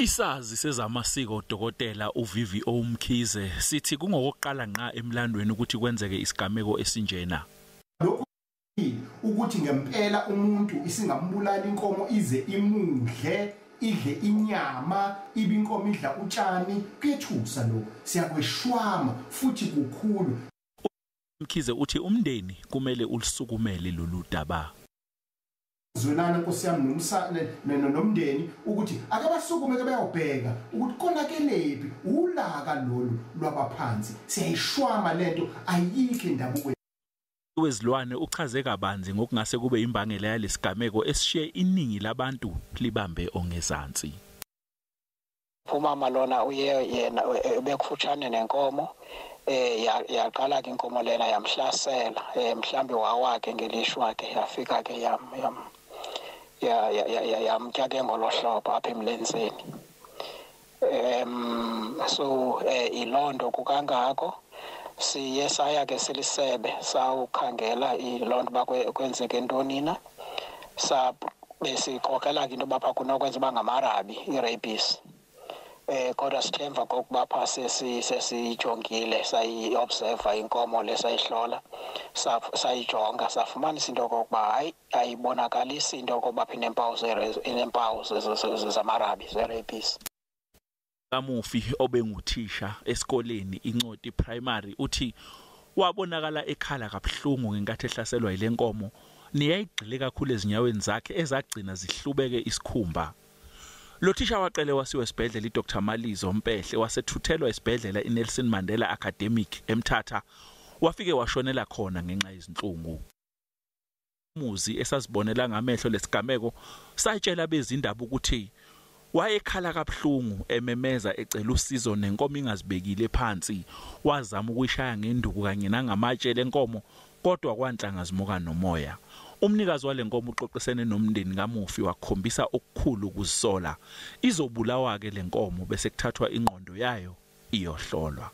Isazi sezamasiko Dokotela uVVO Mkhize sithi kungokokuqala ngqa emlandweni ukuthi kwenzeke isigameko esinjena. Lokhu ukuthi ngempela umuntu isingambulala inkomo ize imudle, idle inyama, ibe inkomo idla utshani, kuyethusa lokho. Siyakweshwama futhi kukhulu. Mkhize uthi umndeni kumele ulisukumele lolu daba. Zwelana Nkosi yami nomndeni ukuthi akabasukume ke bayobheka ukuthi konakelephi, ulaka lolu lwabaphansi. Siyayishwama lento, ayikho indabukweni. Wezilwane uchaze kabanzi ngokungase kube imbangela yalesigameko esishiye iningi labantu libambe ongezansi. Umama lona uye yena bekufutshane nenkomo, yaqala ke inkomo lena yamhlasela, mhlambi wawake ngelishwa ke yafika ke yamtya ke ngolohlobo apha emlenzeni. So ilondo kukangako siye saya ke silisebe sawukhangela ilonto uba kwenzeke ntoni na, besiqokelela ke into yoba phaa kunokwenza uba ngamarabi, i-rabies. Kodwa sithe emva kokuba phaa sesiyijongile, sayi-observa inkomo le, sayihlola, sayijonga, safumanisa into yokokuba hayi, ayibonakalisi into yokokuba phaa ineempawu zamarabi, ze-rabies. Kamufi obenguthisha esikoleni iNcoti Primary uthi wabonakala ekhala kabuhlungu ngenkathi ehlaselwa yile nkomo neyayigxile kakhulu ezinyaweni zakhe ezagcina zihlubeke isikhumba. Lo thisha waqale wasiwa esibhedlela iDr Malizo Mpehle, wasethuthelwa esibhedlela iNelson Mandela Academic eMthatha, wafike washonela khona ngenxa yezinhlungu. Muzi esazibonela ngamehlo lesigameko satshela bezindaba ukuthi wayekhala kabuhlungu ememeza ecela usizo nenkomo ingazibekile phansi, wazama ukuyishaya ngenduku kanye nangamatshe lenkomo kodwa kwanhlanga zimuka nomoya. Umnikazi walenkomo uxoxisene nomndeni kamufi wakhombisa okukhulu ukuzisola. Izobulawa ke lenkomo bese kuthathwa ingqondo yayo iyohlolwa.